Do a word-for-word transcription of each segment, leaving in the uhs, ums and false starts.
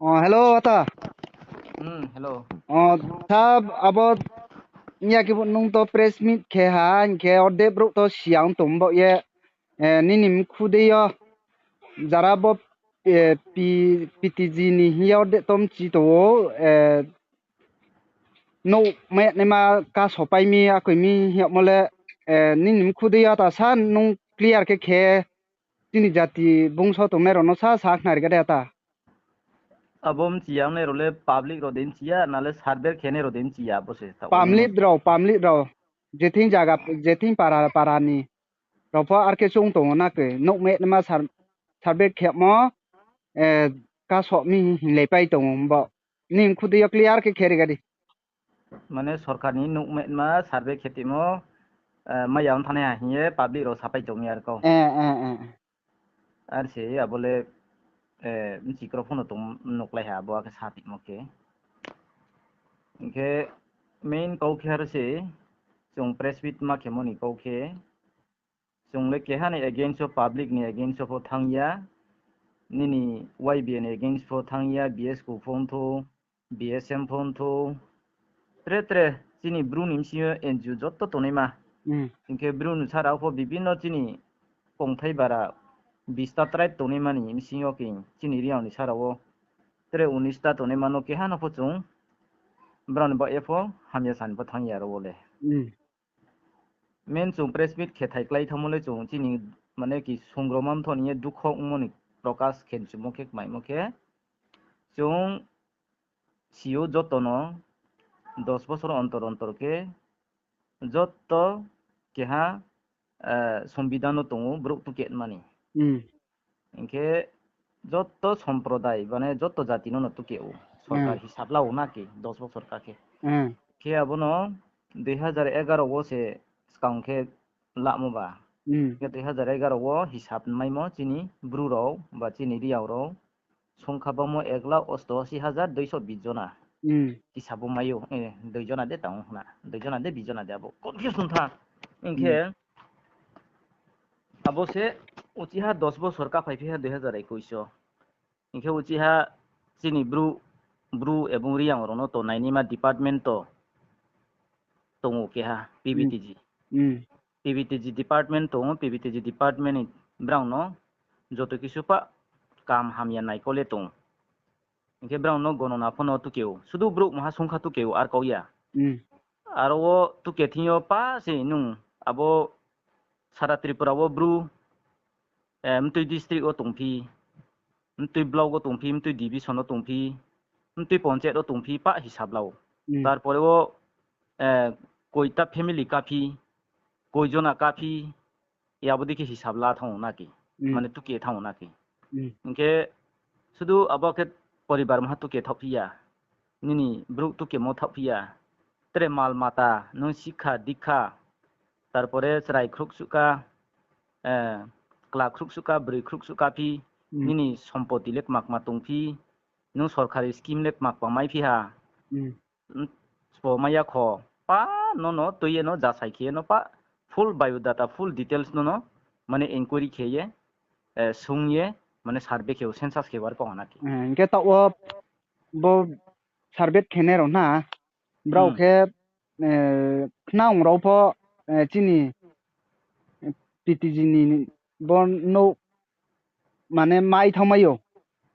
O, hello, ata. O, sab, abo, ya khe bo nung to press meet khe ha, hing khe orde brouh to siya ong tong bo ye, nini mkhu dei yo, jara bo, P T G ni hing ye orde to mchi tong ou, nouh mehnaima kasopai mi, akoi mi hing yagmo le, nini mkhu dei yo ata sa nung clear khe khe, chini jati bungso tongnai rao no sa sakhnari ga de ata. Abo mchi ya ongnai rao le public rao de mchi ya, na le survey khenai rao de mchi ya, abo se ta public rao, public rao. Jething zaga, jething para, para ni rao pho ar khe chung tong ou na khe, nouh mehnaima survey khemo, kasoh mi hinglaipai tong ou bo. Nini mkhu dei yo clear khe kheri ga di. Mane sorkar ni nouh mehnaima survey khe timo, mai ya ong thanai ha hing ye public rao sapai tong mi ar kau. Ar se abo le, mchi kro pho no tong nuklai ha abo akhe sa timo khe. Hing khe main kau khe ar se, chung press meet ma khemo ni kau khe, chung le keha ni against wo, public ni against wo pho thanng ya, nini Y B A ni against pho thanng ya, B S K pho ongthou, B S M pho ongthou, tre tre chini Bru ni bsing yo N G O joto tongnaima. Hing khe Bru ni sara wo pho bibinno chini kongthai bara bista tribe tongnaima ni bsing yo khe chini Reang ni sara wo tre unis ta tongnaima no keha no pho chung brao ni baoh ye pho hamya sa ni pho thanng ya aro wo le. Main chung press meet khe thai klái thanngmo le chung chini mane ki sungroma mtho ni ye dukho ongmo ni prokas khe chumo khe kmaimo khe chung si ou joto no dos bosor ontor ontor khe joto keha, sombidhan no tong ou brouh tuke mani. Hing khe joto somprodai, mane joto jati no no tuke ou. Sorkar hisab la ou na ki, dos bosor ka khe. Khe abo no dui hazar egaro wo se skang khe lamo ba. Khe dui hazar egaro wo hisab maimo chini Bru rao ba chini Reang rao songkha bangmo ek lakh osto asi hajar duiso bis jona. Hisab bo mai ou, dui jona de tang ou khna, dui jona de bis jona de abo confuse ong tha. Hing khe abo se uchih ha dos bosor ka phaiphi ha dui hazar ekuish wo. Hing khe uchih ha chini Bru, Bru ebong Reang rao no tong nainaima department to tong ou keha, P V T G. P V T G department tong ou, P V T G department ni brao no joto kisu pah kam hamya naikol ye tong ou. Hing khe brao no gonona pho no tuke ou, sudu brouh maha songkha tuke ou, ar kau ya. Aro wo tuke thing yo pa se nung abo sara Tripura wo Bru, mtui district wo tongphi, mtui block wo tongphi, mtui division wo tongphi, mtui panchayat wo tongphi, pah hisab la ou. Tarpore wo koita family kaphi, koi jona kaphi, abo dei khe hisab la thanng ou na ki, mane tuke thanng ou na ki. Hing khe sudu abo khe poribar maha tuke thaohphi ya, nini brouh tukemo thaohphi ya, tre mal mata, nung sikha dikha, tarpore chrai khruh suh ka, kla khruh suh ka, broi khruh suh ka phi, nini sompoti le kma kma tongphi, nung sorkari scheme le kma kma maiphi ha, sbo mai ya kho, pa no no tui ye no jasai khe ye no pa full biodata, full details no no, mane enquiry khe ye, sung ye, mane survey khe ou, census khe ou ar kau ha na ki. Hing khe taoh wo bo survey khenai rao na, brao khe, khnaong rao pho, chini P T G ni bo nouh mane mai thanngmai ou,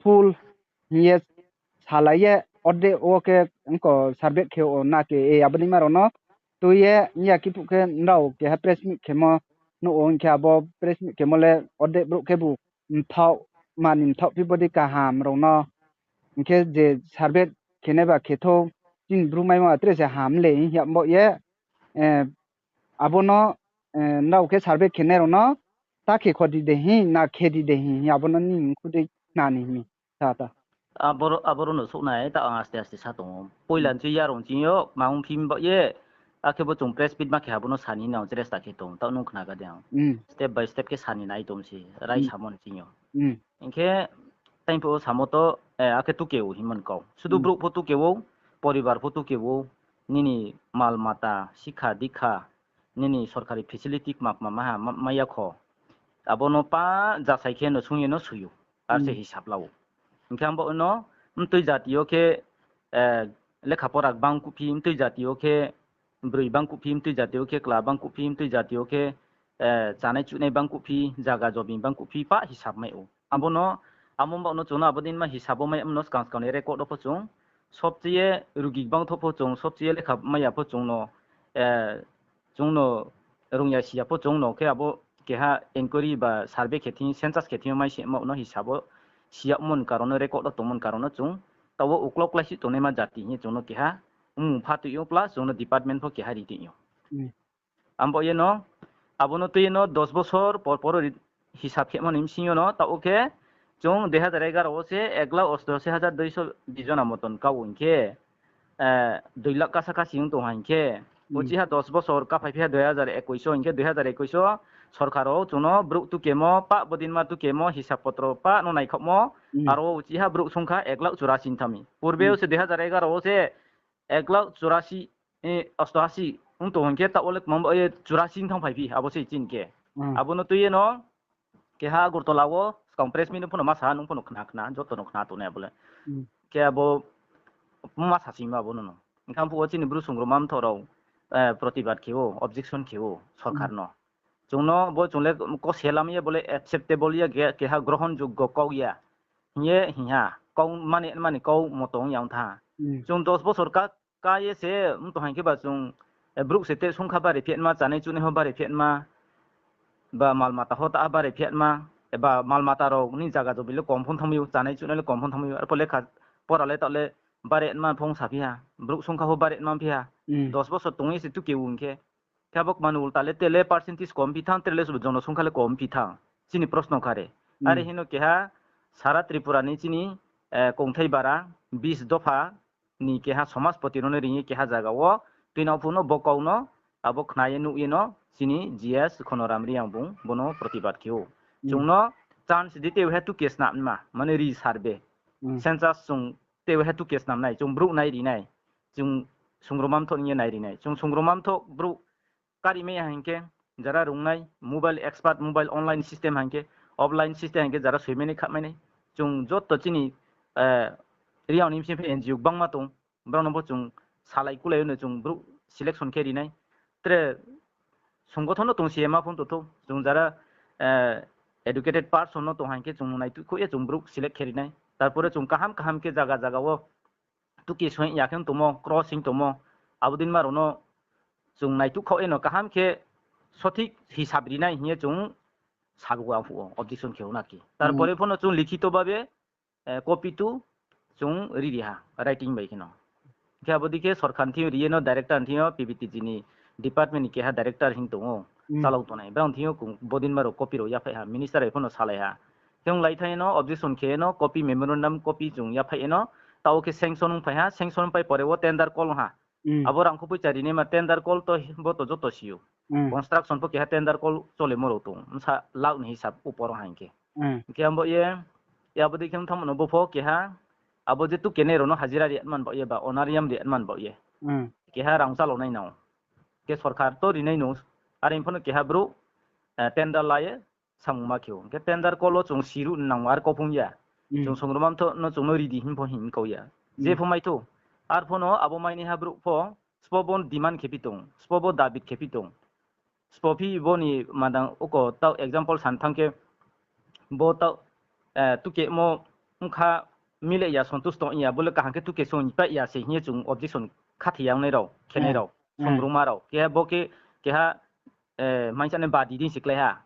full hing ye salai ye, orde wo khe ongko survey khe ou na ke, abo ni ma rao no tui ye, ya khe phuh khe nrao keha press meet khemo nuh ou, hing khe abo press meet khemo le orde brouh khebu mthaoh, mani mthaoh phi bodei kaham rao no, hing khe je survey khenai ba khe thou, chini Bru maimo a tre se ham le hing ya bo ye, abo no, nrao khe survey khenai rao no ta khe kho di de hing, na khe di de hing, abo no nini mkhu dei khna ni hing mi, sa ta. Aboro no souhnai, taoh ang aste aste sa tong ou. Poila nchi yarung ching yo, ma ongphi bo ye, akhe bo chung press meet ma khe abo no sa ni nang cheresta khe tong, taoh nung khna ga de ang. Step by step khe sa ni nai tong se, rai samo ni ching yo. Hing khe, taing phuh wo samo to, akhe tuke ou hingmo ni kau. Sudu brouh pho tuke ou, poribar pho tuke ou, nini mal mata, sikha dikha, nini sorkari facility kma kma maha, ma-, mai ya kho. Abo no pa jasai khe no sung ye no sui ou, ar se hisab la ou. Hing khe ang bo no mtui jati yo khe, lekha pora bang kuhphi, mtui jati yo khe broi bang kuhphi, mtui jati yo khe kla bang kuhphi, mtui jati yo khe chanai chuhnai bang kuhphi, zaga jobi bang kuhphi pah hisab mai ou. Abo no, amo baoh no chung no abo din ma hisab wo mai amo no skang skang ni record wo pho chung, sobche ye rugi bang tho pho chung, sobche ye lekha mai ya pho chung no, chung no rung ya si ya pho chung no khe abo keha enquiry ba survey khe thing, census khe thing yo mai se ma no hisab wo si yagmo ni karon no, record wo tongmo ni karon no chung, taoh wo uklau kláisih tongnaima jati hing ye chung no keha mmung pha tui ou, plus chung no department pho keha ri tui ou. Abo ye no, abo no tui ye no dos bosor por por hisab khemo ni bsing yo no, taoh wo khe chung dui hazar egaro wo se ek lakh osto se hajar dui so bijona moton kau hing khe, dui lakh kasa kasi ong tong ha hing khe, uchih ha dos bosor kaphaiphi ha dui hazar ekush wo hing khe, dui hazar ekush wo sorkar rao chung no brouh tukemo pah, bodinma tukemo hisab potro pah no naikhaohmo, aro wo uchih ha brouh songkha ek lakh churasi thanng mi. Purbe wo se dui hazar egaro wo se ek lakh churasi, osto asi ong tong hing khe, taoh wo le kmang ba ye churasi thanngphaiphi, abo se chini khe. Abo no tui ye no, keha Agartala wo skang press meet no pho no ma sa ha, nung pho no khna khna, joto no khna tongnai abo le. Khe abo ma sa sing ma abo no no. Hing khe phuh wo chini Bru songrongma mthoh rao protibad khe ou, objection khe ou sorkar no. Chung no bo chung le ko selam ye bo le acceptable ya, keha grohon joggo kau ya hing ye hing ha, kau mani mani kau moto ong ya ong tha. Chung dos bosor ka, ka ye se mtong haing khe ba chung, brouh se te songkha bari phetma, chanai chunai ho bari phetma, ba malmata ho ta bari phetma, ba malmata rao ni zaga jobi le kom phon thanngmai ou, chanai chunai le kom phon thanngmai ou, arphuh lekha pora le taoh le bari ma phong saphi ha, brouh songkha pho bari ma phi ha, dos bosor tong ye se tuke ong khe. Khe abo kmani ulta le te le percentage kom phi thanng, tre le jono songkha le kom phi thanng. Chini prosno kha re. Are hino keha sara Tripura ni chini kongthai bara bis dopha ni keha somaspoti no ring ye keha zaga wo tuinang phuh no bo kau no abo khna ye nuh ye no chini G S Khonoram Reang bung bo no protibad khe ou. Chung no chance di tei he tuke snam ma, mane ri survey. Census chung tei he tuke snam nai, chung brouh nai ri nai. Chung songrongma mthoh ni ye nai ri nai. Chung songrongma mthoh brouh kari mai ya hing khe, jara rungnai, mobile expert, mobile online system hing khe, offline system hing khe, jara soimai nai, khapmai nai. Chung joto chini Reang ni bsing phe N G O gbangma tong, brao no pho chung salai kulai no chung brouh selection khe ri nai. Tre songothon no tong si ye ma phone to thou, chung jara educated person no tong hing khe chung nai tuikhouh ye chung brouh select khe ri nai. Tarpore chung kaham kaham khe zaga zaga wo tuke soing ya khe tongmo, crossing tongmo, abo din ma rao no chung naituhkhaoh ye no kaham khe sothik hisab ri nai hing ye chung sagu ang phuh wo objection khe ou na khe. Tarpore pho no chung likhito babe copy tu chung ri ri ha, writing bai khe no. Khe abo dei khe sorkar ni thing yo ri ye no director ni thing yo P V T G ni department ni keha director hing tong ou, chalao tongnai. Brao ni thing yo bodin ma rao copy rao yaphaih ha, minister bai pho no salai ha. Khe onglai thanng ye no objection khe ye no copy memorandum copy chung yaphaih ye no, taoh wo khe sanction ongphai ha, sanction pai pore wo tender call ha. Abo rangkho poicha ri naima tender call to bo to joto si ou. Construction pho keha tender call cholemo rao tong, bsa lakh ni hisab upor ha hing khe. Hing khe abo ye, abo dei khe thanngmo no bo pho keha, abo je tukenai rao no hajira ri man baoh ye ba honorarium ri man baoh ye, keha rang chalao nai nang ou. Khe sorkar to ri nai no, are pho no keha brouh tender la ye samung ma khe ou. Hing khe tender call wo chung siruh nang ou, ar kau phung ya. Chung songrongma mthoh no chung no ri di hing pho hing kau ya. Je pho mai thou. Arphuh no abo mainaiha brouh pho, sbo bo demand khe phi tong, sbo bo dabi khe phi tong. Sbo phi bo ni madang oko taoh example san thanng khe, bo taoh tukemo ongkha, mile ya, sontusto ya, bo le kaham khe tuke song pai ya se hing ye chung objection khathoi ya ongnai rao, khenai rao, songrongma rao. Keha bo khe, keha, maingsa ni badi dei se klái ha.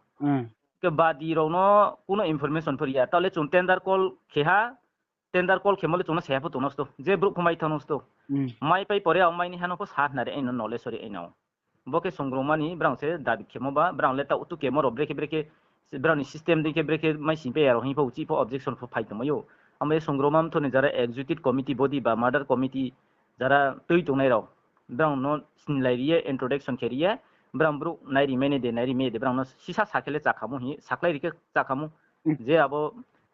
Khe badi rao no kuno information pho ri ya, taoh le chung tender call khe ha, tender call khemo le chung no se ha pho tong no sto, je brouh pho mai thanng no sto. Mai pai pore abo mainaiha no pho sa hna ri ai no, knowledge ri ai no. Bo khe songrongma ni brao se dabi khemo ba, brao le taoh tukemo rao brekhe brekhe, brao ni system dei khe brekhe mai sing pai ya rao hing pho uchih pho objection pho phai tongmai ou. Amo ye songrongma mthoh ni jara executive committee body ba mother committee jara tui tongnai rao, brao no snilai ri ye, introduction khe ri ye, brao brouh nai ri mai nai de, nai ri mai de, brao no sisa sa khe le chakhamu hing, saklai ri khe chakhamu, je abo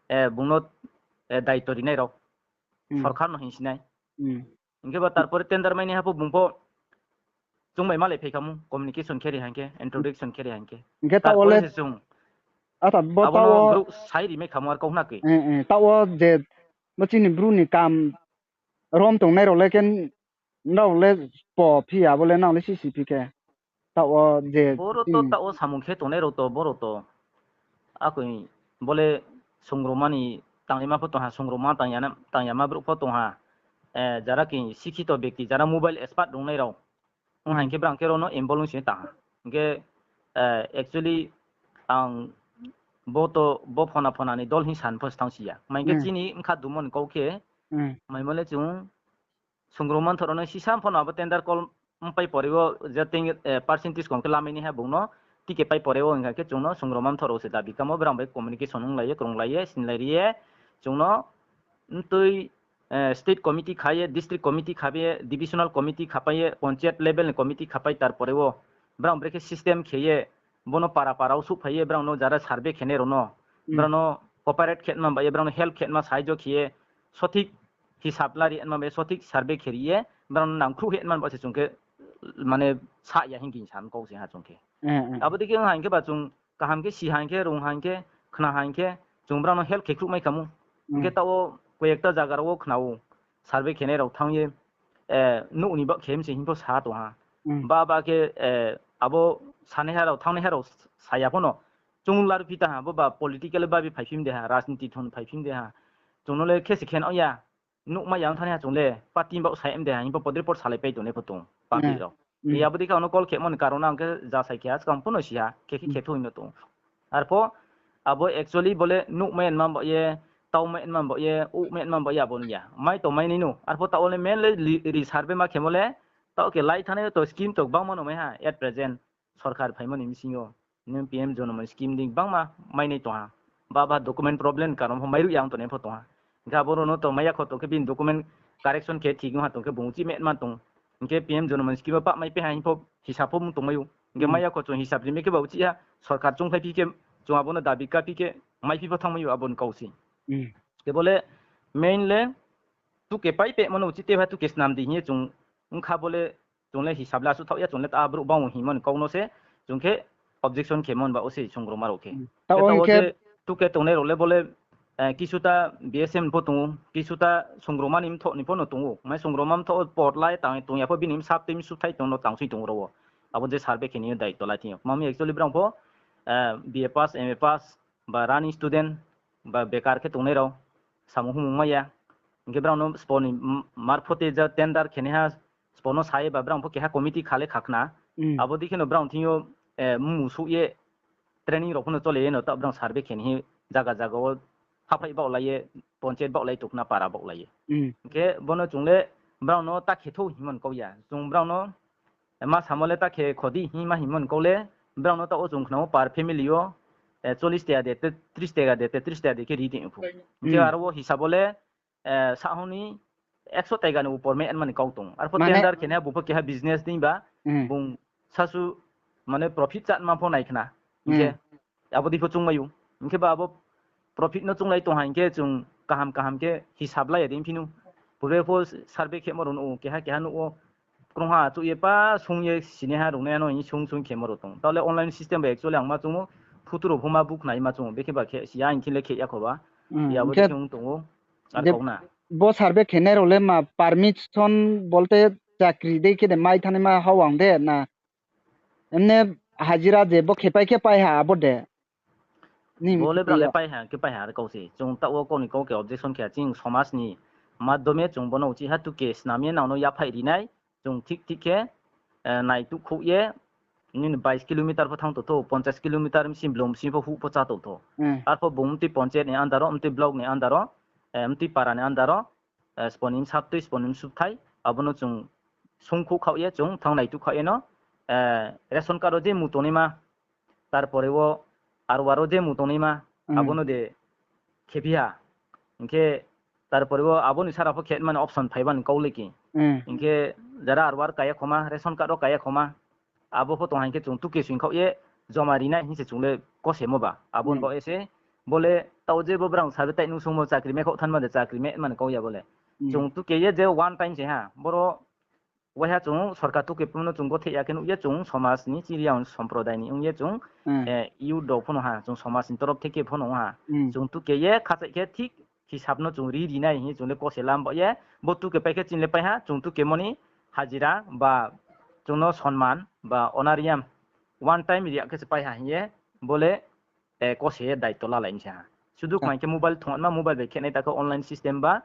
bung no daito rinai rao, sorkar no hing sinai. Hing khe ba tarpore tender mainaiha pho bung pho chung bai malai phai khamu, communication khe ri hing khe, introduction khe ri hing khe. Hing khe taoh wo le se chung abo no brouh sai ri mai khamu ar kau hna khe. Taoh wo je Bo chini Bru ni kam rom tongnai rao le khe nrao le spo phi ya, abo le nang le sisi phi khe. Taoh wo je Boro to taoh wo samung khe tongnai rao to, boro to. Akoi bo le sungroma ni tangnaima pho tong ha, sungroma tang ya na, tang yama brouh pho tong ha. Jara khe sikhito bekti, jara mobile expert rongnai rao. Ong haing khe brang khe rao no involve ong si tang ha. Hing khe, actually, ang bo to, bo phona phona ni dol hing san pho stang si ya. Mai khe chini bkha dumo ni kau khe, maimo le chung sungroma mthoh rao no sisa phone abo tender call pai pore wo je ting, percentage kom khe lamai ni ha bung no, tike pai pore wo hing khe chung no sungroma mthoh rao se dabi kamo, brang bai communication onglai ye, krunglai ye, sinlai ri ye, chung no mtui, state committee kha ye, district committee kha ye, divisional committee khapai ye, panchayat level ni committee khapai, tarpore wo brang brekhe system khe ye, bo no para para wo souhphai ye, brang no jara survey khenai rao no, brang no cooperate khe ma bai ye, brang no help khe ma, sahajyo khe ye, sothik hisab lari ma bai ye, sothik survey khe ri ye, brang no nangkhruh he ma ba se chung khe, mane, sah ya hing khe san kau se ha chung khe. Abo dei khe ong haing khe ba chung kaham khe si haing khe, rung haing khe, khna haing khe, chung brang no help khe khruh mai kamo. Hing khe taoh wo koyekta zaga rao wo khna ou, survey khenai rao thanng ye, nouh ni baoh khe mi se hing pho sa tong ha. Ba ba khe, abo sanaiha rao, thanngnaiha rao sa ya pho no, chung laru phi ta ha, bo ba political babi phaiphi mi de ha, rajniti thon phaiphi mi de ha. Chung no le khe se khe nang ya, nuhmai ya ong thanngnaiha chung le, party baoh sa ya mi de ha, hing pho podre por salaipai tongnai pho tong, public rao. Abo dei khe ang no call khemo ni karon ang khe ja sai khe ha, skang pho no si ha, khe khe khe thou hing no tong. Arpho, abo actually bo le nuhmai nma baoh ye, taumai nma baoh ye, uhmai nma baoh ye abo ni ya. Mai tongmai nai no. Arpho taoh wo le mainly ri survey ma khemo le, taoh khe lai thanngnai yo to scheme to gbangma no mai ha, at present sorkar phaimo ni bsing yo. Nini P M Jonmon scheme dei gbangma mai nai tong ha. Ba ba document problem ni karon pho mairuh ya ong tongnai pho tong ha. Hing khe abo rao no to mai ya kho tong khe bini document correction khe thik ong ha tong khe bung uchih mai ma tong. Hing khe P M Jonmon scheme wo pah mai pai ha hing pho hisab pho mung tongmai ou. Hing khe mai ya kho chung hisab ri mai khe ba uchih ha, sorkar choungphaiphi khe, chung abo no dabi kaphi khe, maiphi pho thanngmai ou abo ni kau se. Khe bo le main le tuke pai pehmo no uchih te ha tuke snam di hing ye chung ong kha bo le chung le hisab le asuh thaoh ya, chung le ta brouh bang hingmo ni kau no se chung khe objection khemo ni ba wo se sungroma rao khe. Taoh wo hing khe tuke tongnai rao le bo le, kisuta B S M pho tong ou, kisuta sungroma ni mthoh ni pho no tong ou. Mai sungroma mthoh wo por lai tang tong ya pho bini bsa tui msuhthai tong no tang sui tong rao wo. Abo je survey khe ni yo daito lai thing yo. Kma mi actually brang pho, B A pass, M A pass, ba running student, ba bekar khe tongnai rao, samung humung mai ya. Hing khe brang no spo ni marphote ja tender khenaiha, spo no sa ye ba brang pho keha committee kha le kha khna. Abo dei khe no brang thing yo, mmung souh ye training rao pho no chole ye no taoh brang survey khe ni hing zaga zaga wo haphaih baohlai ye, panchayat baohlai tongkhna para baohlai ye. Hing khe bo no chung le brang no ta khe thou hingmo ni kau ya. Chung brang no ma samo le ta khe kho di hing ma hingmo ni kau le, brang no taoh wo chung khna wo per family yo, চল্লিশ tega de, ত্রিশ tega de, ত্রিশ tega de khe ri tong pho. Hing khe aro wo hisab wo le, sa hong ni একশো tega ni upor mai nma ni kau tong. Arpho tender khe nai ha bung pho keha business dei ba, bung sasu, mane profit chá nma pho nai khna. Hing khe abo dei pho choungmai ou. Hing khe ba abo profit no chounglai tong ha hing khe chung kaham kaham khe hisab lai ya dei phi nou. Purbe pho survey khemo rao nuh ou, keha keha nuh ou. Krungha achouh ye pa sung ye sinaiha rao nai no hing sung sung khemo rao tong. Taoh le online system bai actually ang ma choung ou, photo rao pho ma bukhnai ma choung ou, bekhe ba khe si ya hing khe le khe ya kho ba. Abo dei khe ong tong ou. Ar kau na. Bo survey khenai rao le ma permission bolte chakri dei khe de mai thanaima hao ang de na? Emne hajira je bo khepai khe pai ha abo de? Bo le brao le pai ha, khe pai ha, are kau se. Chung taoh wo kau ni kau khe objection khe ha, chini somaj ni madhyome chung bo no uchih ha tuke snam ye nang no yaphaih ri nai, chung thik thik khe, naituhkhouh ye, nini বাইশ kilometer pho thanng tong thou, পঞ্চাশ kilometer bsing blung bsing pho huh pho chá tong thou. Arpho bung mtui panchayat ni under wo, mtui block ni under wo, mtui para ni under wo, spo ni bsa tui, spo ni bsuhthai, abo no chung sungkhouh khaoh ye, chung thanng naituh khaoh ye no, ration card wo je mung tongnaima, tarpore wo R O R wo je mung tongnaima, abo no de khephi ha. Hing khe tarpore wo abo ni sara pho khe mani option phai bani kau le ki. Hing khe jara R O R kaya khoma, ration card wo kaya khoma, abo pho tong ha hing khe chung tuke soing khaoh ye joma ri nai hing se chung le kosemo ba. Abo ni baoh ye se bo le taoh je bo brang survey tai nung sungmo chakri mai khaoh thanma de chakri mai mani kau ya bo le. Chung tuke ye je one time se ha, boro waiha chung sorkar tuke pho no chung gotheh ya khe nuh ye chung somaj ni chini Reang somprodai ni ong ye chung, youth rao pho no ha, chung somaj ni torop theke pho no ha. Chung tuke ye khachaih khe thik hisab no chung ri ri nai hing ye chung le kose lam ba ye, bo tuke pai khe chini le pai ha, chung tukemo ni hajira ba chung no sonman ba honorarium one time ri ya khe se pai ha hing ye, bo le kose ye daito lalai mi se ha. Sudu kmai khe mobile thongma, mobile bai khe nai, takhe online system ba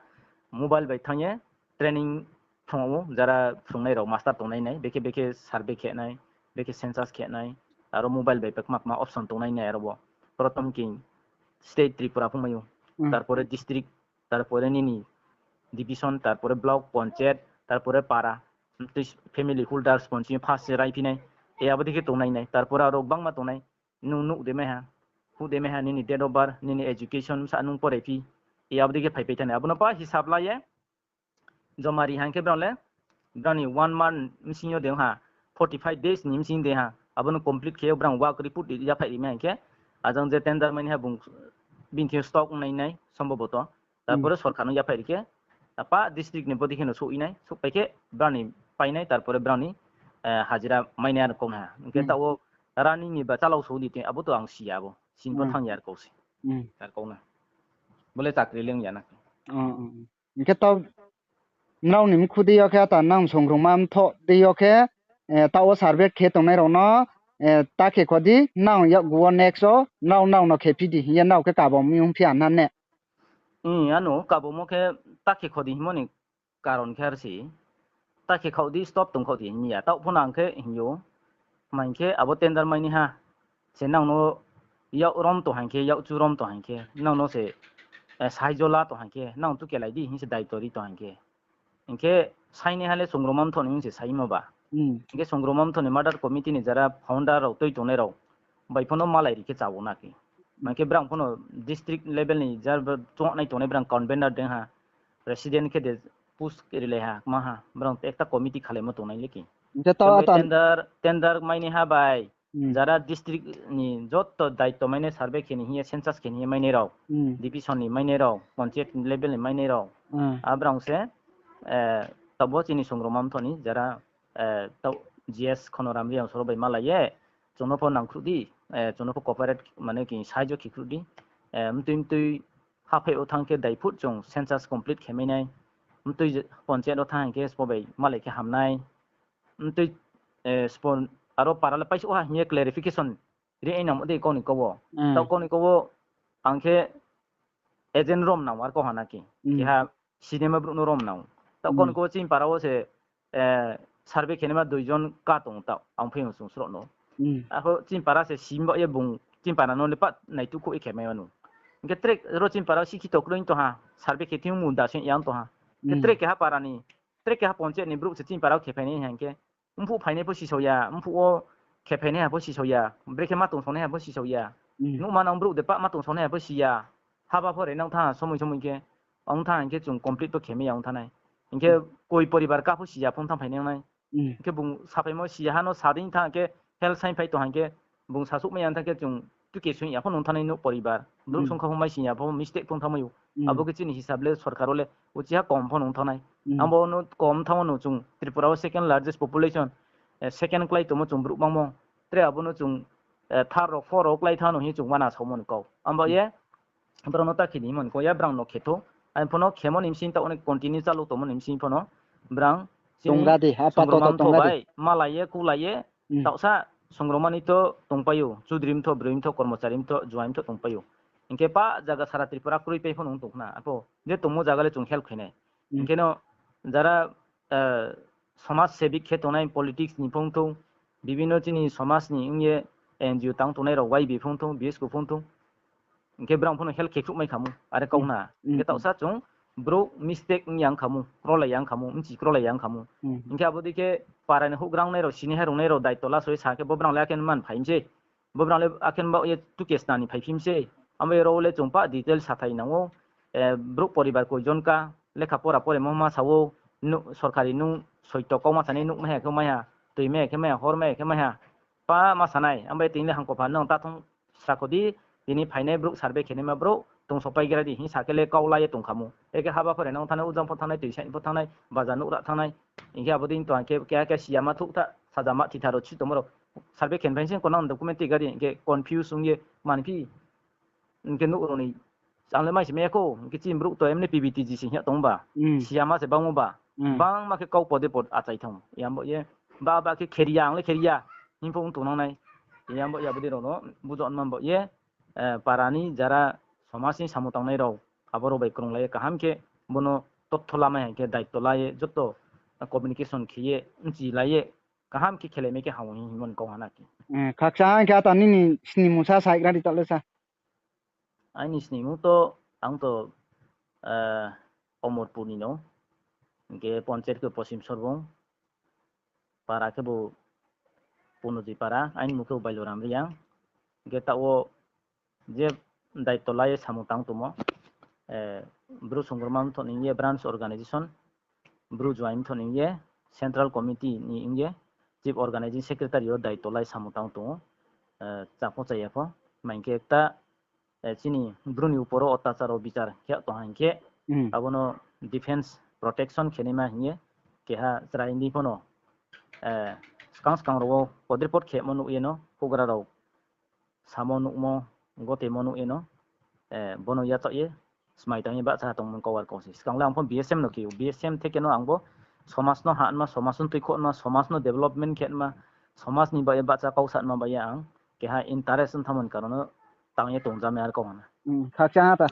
mobile bai thanng ye training thong ou, jara phrungnai rao master tongnai nai, bekhe bekhe survey khe nai, bekhe census khe nai, aro mobile bai pakma kma option tongnai nai, aro bo prothom khe state Tripura phungmai ou, tarpore district, tarpore nini division, tarpore block, panchayat, tarpore para, tei family holders pon chini first se raiphi nai, e abo dei khe tongnai nai, tarpore aro gbangma tongnai, nung nuh de mai ha, huh de mai ha, nini date of birth, nini education, bsa nung poraiphi, e abo dei khe phaipai thanai, abo no pa hisab la ye, joma ri hing khe brao le, brao ni one month bsing yo de ha, forty five days ni bsing de ha, abo no complete khe yo brao work report yaphaih ri mai hing khe, ajang je tender mai ni ha bung bini thing yo stock ong nai nai, somboboto. Tarpore sorkar no yaphaih ri khe, apa district ni bodei khe no souh nai, souhpai khe brao ni pai nai, tarpore brao ni hajira mai nai aro kau na ha. Hing khe taoh wo running ni ba chalao sou di tei, abo to ang si ya, abo sini pho thanng ya aro kau se. Ar kau na. Bo le chakri le ong ya na. Hing khe taoh nrao ni mkhu dei yo khe ata nang songrungma mthoh dei yo khe, taoh wo survey khe tongnai rao no, ta khe kho di, nang yakgu wo next wo nrao nrao no khephi di hing ye nrao khe kabo mi ongphi ya na ne? Ano kabomo khe ta khe kho di hingmo ni karon khe ar se, ta khe khaoh di, stop tong khaoh di hing ya, taoh pho no ang khe hing ou, tma hing khe abo tender mai ni ha se nang no yak rom tong hing khe, yakchu rom tong hing khe, nang no se saijo la tong hing khe, nang tuke lai di hing se daito ri tong hing khe, hing khe sainaiha le songrungma mthoh ni ong se saimo ba. Hing khe songrungma mthoh ni mother committee ni jara founder rao tui tongnai rao bai pho no malai ri khe chao na khe. Hing khe brao pho no district level ni jara chungnai tongnai brao convener dei ha, president khe de post rilai ha, kma ha, brao ekta committee khalaimo tongnai le khe. Hing khe tender mai ni ha bai jara district ni joto daito mai nai, survey khe ni hing ye, census khe ni hing ye mai nai rao, division ni mai nai rao, panchayat level ni mai nai rao, a brao se, taoh bo chini songrungma mthoh ni jara, taoh G S Khonoram Reang soro bai malai ye, chung no pho nangkhruh di, chung no pho cooperate mane khe saijo khe khruh di, mtui mtui haphai wo thanng khe daiphut chung census complete khe mai nai, mtui panchayat wo thanng khe sbo bai malai khe ham nai, mtui, aro para le paisouh ha hing ye clarification ri ai nangmo dei kau ni kau wo. Taoh kau ni kau wo ang khe agent rom nang ar kau ha na khe. Keha cinema brouh no rom nang. Taoh kau ni kau wo chini para wo se, survey khe naima dui jon ka tong taoh, ang phaiyong chung sroh no. Arpho chini para se sim ba ye bung chini para no le pa naituhkhouh ye khe mai ya nu. Hing khe tre ro chini para wo sikhito kroi tong ha, survey khe thing munda se yang tong ha. Khe tre keha para ni, tre keha panchayat ni brouh se chini para wo khe phainai hing khe, mphuh phainai pho sisao ya, mphuh wo khe phainai ha pho sisao ya, brekhe ma tongsaonai ha pho sisao ya. Nuhma nang brouh de pah ma tongsaonai ha pho si ya. Haba pho renang thanng ha somoi somoi khe, ong thanng hing khe chung complete pho khe mai ya ong thanng nai. Hing khe koi poribar ka pho si ya pho ong thanng phainai nai. Hing khe bung saphaimo si ya ha no sa dei thanng khe, health sign phai tong hing khe, bung sasouh mai ya thanng khe chung tuke soing ya pho nung thanng nai nouh poribar. Brouh songkha pho mai si ya pho mistake pho ong thanng mai ou. Abo khe chini hisab le sorkar wo le uchih ha kom pho nung thanng nai. Abo no kom thanngmo no chung Tripura wo second largest population, second klái tongmo chung brouh bangmo. Tre abo no chung, third rao, fourth rao klái thanng no hing chung uana saomo ni kau. Abo ye, brao no ta khe ni hingmo ni kau ya brao no khe thou. Ang pho no khemo ni bsing taoh ni continue chalou tongmo ni bsing pho no brao chini songrungma mthoh bai malai ye, kulai ye, taohsa songrungma ni to tongpai ou, chudri mthoh, broi mthoh, kormochari mthoh, juai mthoh tongpai ou. Hing khe pa zaga sara Tripura kroi pai pho no tong khna. Arpho je tongmo zaga le chung help khe nai. Hing khe no jara somaj sebik khe tongnai politics ni phung thou, bibhinno chini somaj ni ong ye N G O tang tongnai rao Y B phung thou, B S K phung thou, hing khe brao pho no help khe khruhmai kha mu, are kau na. Hing khe taohsa chung brouh mistake ong ya ong kha mu, krolai ya ong kha mu, bchi krolai ya ong kha mu. Hing khe abo dei khe para ni houhgra ongnai rao, sini ha rungnai rao daito la soi sa khe bo brao le akhe man phai mi se. Bo brao le akhe baoh ye tuke sna ni phaiphi mi se. Abo ye rao le chung pa detail sathai nang ou. Brouh poribar koi jon ka, lekha pora poremo ma sa ou, sorkari nung soito kau ma sanai, nuh mai ha khe mai ha, tui mai ha khe mai ha, hor mai ha khe mai ha. Pa ma sanai, abo ye tini le hangkopha nung ta thong srakho di, tini phainai brouh survey khe naima brouh tong sopai gra di hing sa khe le kau la ye tong kha mu. Ekhe haba pho renang thanngnai, ujang pho thanngnai, tui saing pho thanngnai, baza nuhra thanngnai. Hing khe abo dei tong khe keha khe si ya ma thouh tha, saja ma thitha rao si tongmo rao. Survey khe ni phai sing ko nang document tui gra di hing khe confuse ong ye manphi. Hing khe nouh rao ni Ang le mai se mai ya khou, hing khe chini brouh to emne P V T G se hing ya tong ba. Siyama se bangmo ba. Bangma khe kau pode pod achai thang. Yambo ye, ba ba khe kheria, ang le kheria. Hing pho ong tongnang nai. Yambo ye abo dei rao no bujo nma bo ye, para ni jara somaj ni samung tangnai rao, abo rao bai krunglai ye kaham khe bono totho lamai hai khe daityo la ye joto communication khe ye, bchi la ye, kaham khe khelai mai khe hao hing hingmo ni kau ha na khe. Khakchang khe ata nini snimung sa saigra di taoh le sa. Aini snimung to, ang to Omorpur ni no, hing khe panchayat khe Poschim Sorbong, para khe bo Punojoi para, aini mung khe bo Bailoram Reang. Hing khe taoh wo je daityo la ye samung tang tongmo, Bru Songrongma mthoh ni hing ye branch organisation, Bru Joaing mthoh ni hing ye central committee ni hing ye chief organising secretary yo daityo la ye samung tang tong ou, chapho chaya pho. Mai hing khe ekta chini Bru ni upor wo otachar wo bichar khe tong ha hing khe, abo no defence protection khe naima hing ye keha chrai ni pho no, skang skang rao wo podrepod khemo nuh ye no, houhgra rao samo nuhmo, gotemo nuh ye no, bo no yachaoh ye, smai tang ye bahcha tongmo kau ar kau se. Skang le ang pho B S M no khe ou, B S M theke no ang bo somaj no hanma, somaj no tuikhouhma, somaj no development khe nma, somaj ni bai ye bahcha kau sanma bai ye ang keha interest ong thanngmo ni karon no tang ye tongjamai ar kau ha na. Khakchang ha ta.